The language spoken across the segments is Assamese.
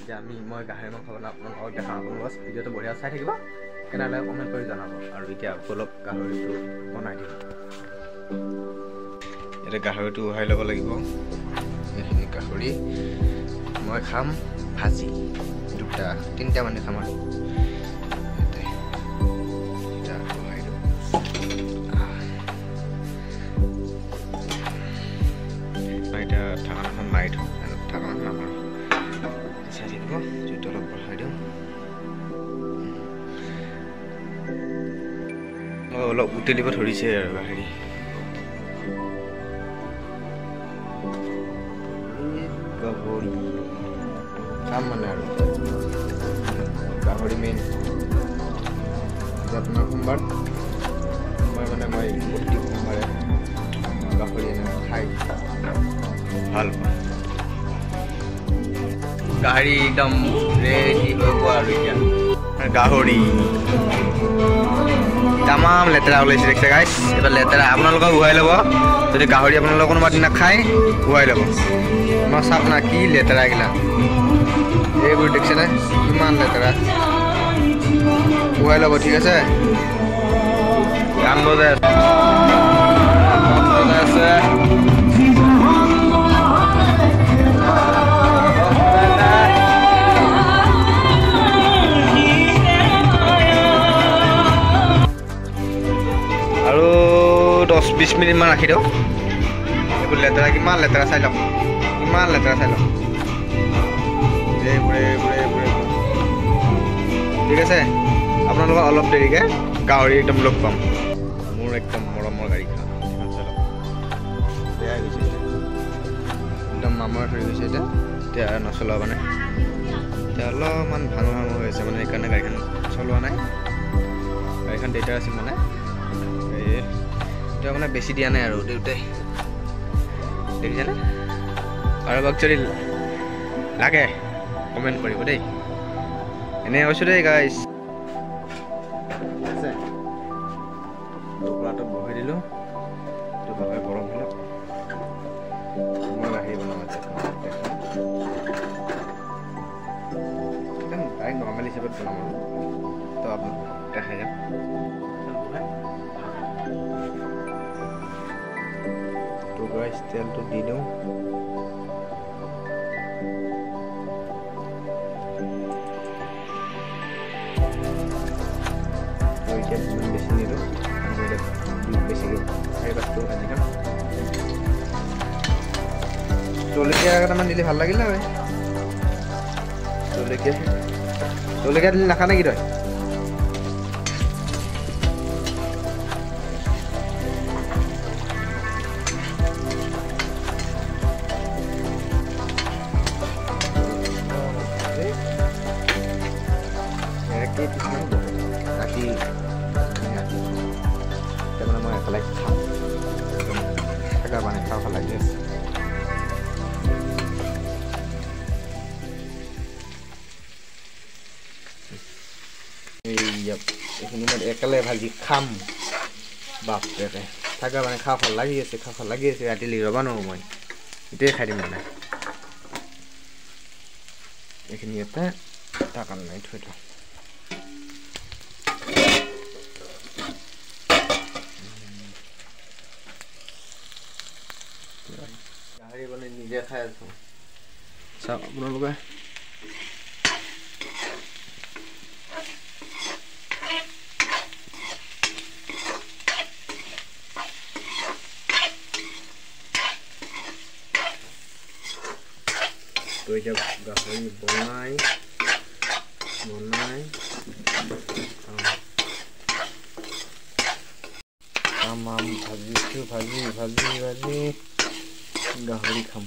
এতিয়া মই গাহৰি মাংস বনাম, আপোনালোকক দেখাম। আপোনালোকৰ ভিডিঅ'টো বঢ়িয়া চাই থাকিব, কেনে লাগে কমেণ্ট কৰি জনাব। আৰু এতিয়া অলপ গাহৰিটো বনাই দিম। এতিয়া গাহৰিটো উহাই ল'ব লাগিব। এইখিনি গাহৰি মই খাম ভাজি, দুটা তিনিটা মানে খাম। আৰু এতিয়া ঢাকনাখন মাৰি থওঁ, ঢাকনাখন নামাৰো, চাই থাকিব। জুইটো অলপ বঢ়াই দিওঁ, অলপ উতলিব ধৰিছে আৰু গাহৰি। গাহৰি খাম মানে আৰু গাহৰি মেইন। আপোনাৰ সোমবাৰ, সোমবাৰ মানে মই প্ৰতি সোমবাৰে গাহৰি এনে খাই ভাল পাওঁ। গাহৰি একদম ৰেডি হৈ গ'ল। আৰু এতিয়া গাহৰি তামাম লেতেৰা ওলাইছে, দেখিছে গাইছ? এইবাৰ লেতেৰা আপোনালোকে উহাই ল'ব। যদি গাহৰি আপোনালোকে কোনোবা দিনা খায়, উহাই ল'ব। মই চাওক না কি লেতেৰা এইগিলা, এইবোৰ দেখিছেনে কিমান লেতেৰা, উহাই ল'ব। ঠিক আছে, গান বজাই আছে, বজাই আছে। আৰু 10-20 মিনিটমান ৰাখি দিওঁ। এইবোৰ লেতেৰা, কিমান লেতেৰা চাই লওক, কিমান লেতেৰা চাই লওক। এইবোৰে এইবোৰে এইবোৰে। ঠিক আছে, আপোনালোকক অলপ দেৰিকৈ গাহৰি একদম লগ পাম। মোৰ একদম মৰমৰ গাড়ীখন চাই লওক, বেয়া হৈ গৈছে একদম, মামৰ ধৰি গৈছে। এতিয়া এতিয়া নচলোৱা মানে এতিয়া অলপমান ভাঙো ভাঙো হৈ আছে মানে, সেইকাৰণে গাড়ীখন চলোৱা নাই। গাড়ীখন দেউতাৰ আছিল মানে, এই তেওঁ মানে বেছি দিয়া নাই আৰু দেউতাই। দেখিছেনে? কাৰোবাক যদি লাগে কমেণ্ট কৰিব দেই। এনেই কৈছোঁ দেই গাইছ। ঠিক আছে, টুকুৰাটো বহাই দিলোঁ, এইটো ভালকৈ গৰম হৈ লওক। মই গাখীৰ বনাম একদম ডাইৰেক্ট নৰ্মেল হিচাপত বনাম আৰু তো আপোনাক দেখাই যাম। তো গাইছ তেলটো দি দিওঁ। এতিয়া ইমান বেছি নিদিওঁ, বেছিকৈ 4-5টো ভাজি খাম। জলকীয়া কেইটামান দিলে ভাল লাগিলে হয়। জলকীয়া জলকীয়া দিলে নাখা নেকি তই? ৰাতি তাৰমানে মই একেলগে খাম, থাকা মানে খাব ভাল লাগি আছে। এইখিনি মই একেলগে ভাজি খাম। বাপৰে, থাকা মানে খাব ভাল লাগি আছে, খাব ভাল লাগি আছে। ৰাতিলৈ ৰ'বা নোৱাৰোঁ মই, এতিয়াই খাই দিম মানে। এইখিনি ইয়াতে ঢাকন মাৰি থৈ দিওঁ। গাহৰি বনাই নিজে খাই আছোঁ, চাওক আপোনালোকে। তো এতিয়া গাহৰি বনাই বনাই তামাম ভাজিছোঁ, ভাজি ভাজি ভাজি গাহৰি খাম।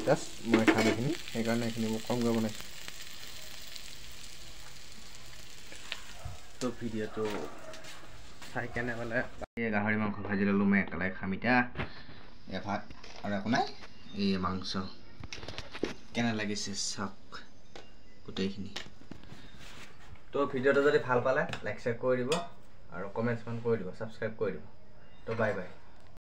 জাষ্ট মই খাম এইখিনি, সেইকাৰণে এইখিনি মই কমকৈ বনাইছোঁ। তো ভিডিঅ'টো চাই কেনে পালে? গাহৰি মাংস ভাজি ল'লোঁ মই, একেলগে খাম এতিয়া। ভাত আৰু একো নাই, এই মাংস কেনে লাগিছে চাওক গোটেইখিনি। তো ভিডিঅ'টো যদি ভাল পালে লাইক শ্বেয়াৰ কৰি দিব আৰু কমেণ্টছমান কৰি দিব, ছাবস্ক্ৰাইব কৰি দিব। তো বাই বাই।